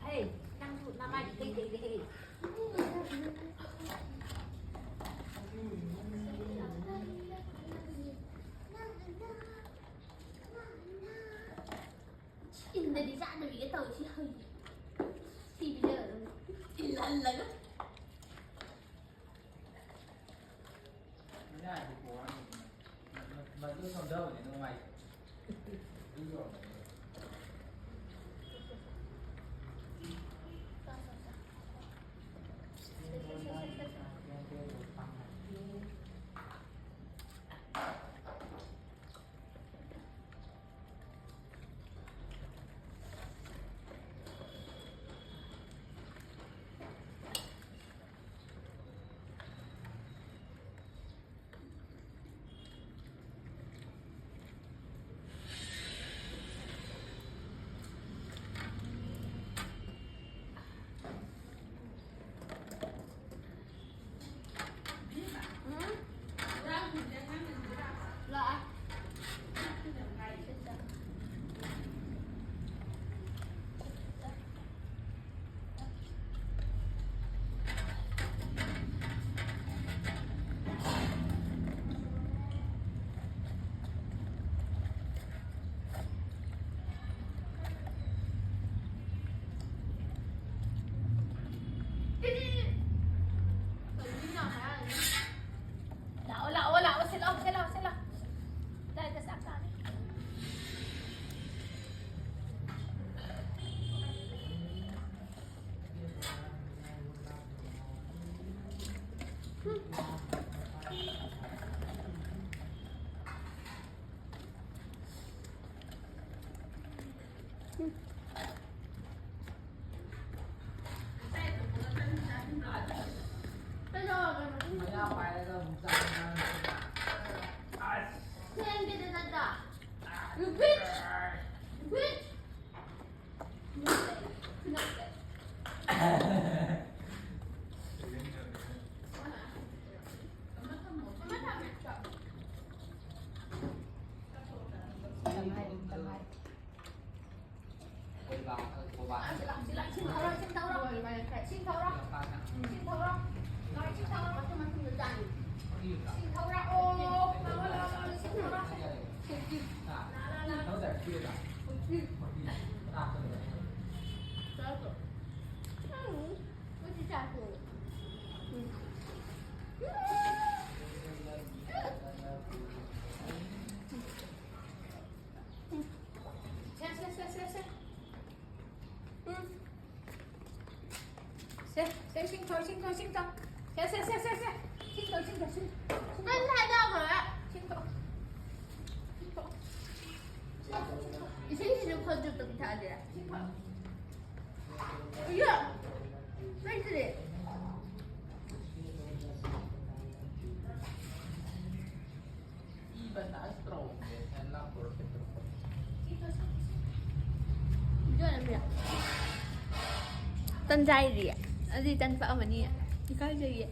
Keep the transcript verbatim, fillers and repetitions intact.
ꯍꯦ, ꯅꯪꯁꯨ ꯅꯃꯥꯏ ꯏꯇꯩ ꯇꯩꯔꯦꯍꯦ꯫ ꯏꯟꯗꯗꯤ ꯆꯥꯗꯕꯤꯒ ꯇꯧꯏꯁꯤ ꯍꯧꯖꯤꯛ꯫ ꯁꯤ ꯄꯤꯖꯒꯗꯕꯅꯤ꯫ ꯏꯜꯍꯜꯂꯒ꯫ ꯃꯗꯨ ꯁꯣꯟꯊꯕꯅꯤ ꯅꯨꯡꯉꯥꯏꯇꯦ꯫ ꯂꯥꯛꯑꯣ, ꯂꯥꯛꯑꯣ, ꯂꯥꯛꯑꯣ, ꯁꯤ ꯂꯥꯛꯑꯣ, ꯁꯤ ꯂꯥꯛꯑꯣ, ꯁꯤ ꯂꯥꯛꯑꯣ꯫ ꯗꯥꯏꯗ ꯆꯥꯛ ꯆꯥꯅꯤ꯫ ꯃꯌꯥ ꯄꯥꯏꯔꯒ ꯑꯃꯨꯛ ꯆꯥꯛ ꯆꯥꯔꯁꯤ꯫ ꯑꯁ! ꯊꯦꯡꯒꯦꯗꯅ Good bitch. Good bitch. Nothing. Nothing. ꯁꯦ, ꯁꯦ, ꯁꯦ, ꯁꯦ, ꯁꯦ꯫ ꯎꯝ꯫ ꯁꯦ, ꯁꯦ, ꯏꯁꯤꯡ ꯊꯛꯑꯣ, ꯏꯁꯤꯡ ꯊꯛꯑꯣ, ꯏꯁꯤꯡ ꯊꯛꯑꯣ꯫ ꯁꯦ, ꯁꯦ, ꯁꯦ, ꯁꯦ, ꯁꯦ꯫ ꯏꯁꯤꯡ ꯊꯛꯑꯣ, ꯏꯁꯤꯡ ꯊꯛꯑꯣ, ꯏꯁꯤꯡ ꯊꯛꯑꯣ꯫ ꯅꯪ ꯍꯥꯏꯗꯣꯛꯈ꯭ꯔꯣ꯫ ꯏꯁꯤꯡ ꯊꯛꯑꯣ꯫ ꯏꯁꯤꯡ ꯊꯛꯑꯣ꯫ ꯏꯁꯤꯡꯁꯤꯁꯨ ꯈꯣꯟ ꯆꯨꯞ ꯆꯨꯞ ꯊꯛꯑꯗꯤ꯫ ꯏꯁꯤꯡ ꯊꯛꯑꯣ꯫ ꯑꯌꯥ! ꯅꯪꯁꯤꯗꯤ꯫ ꯇꯟ ꯆꯥꯏꯔꯤ꯫ ꯑꯗꯨꯗꯤ ꯇꯟ ꯄꯛꯑꯝꯃꯅꯤ꯫ ꯏꯀꯥꯏꯖꯩꯌꯦ꯫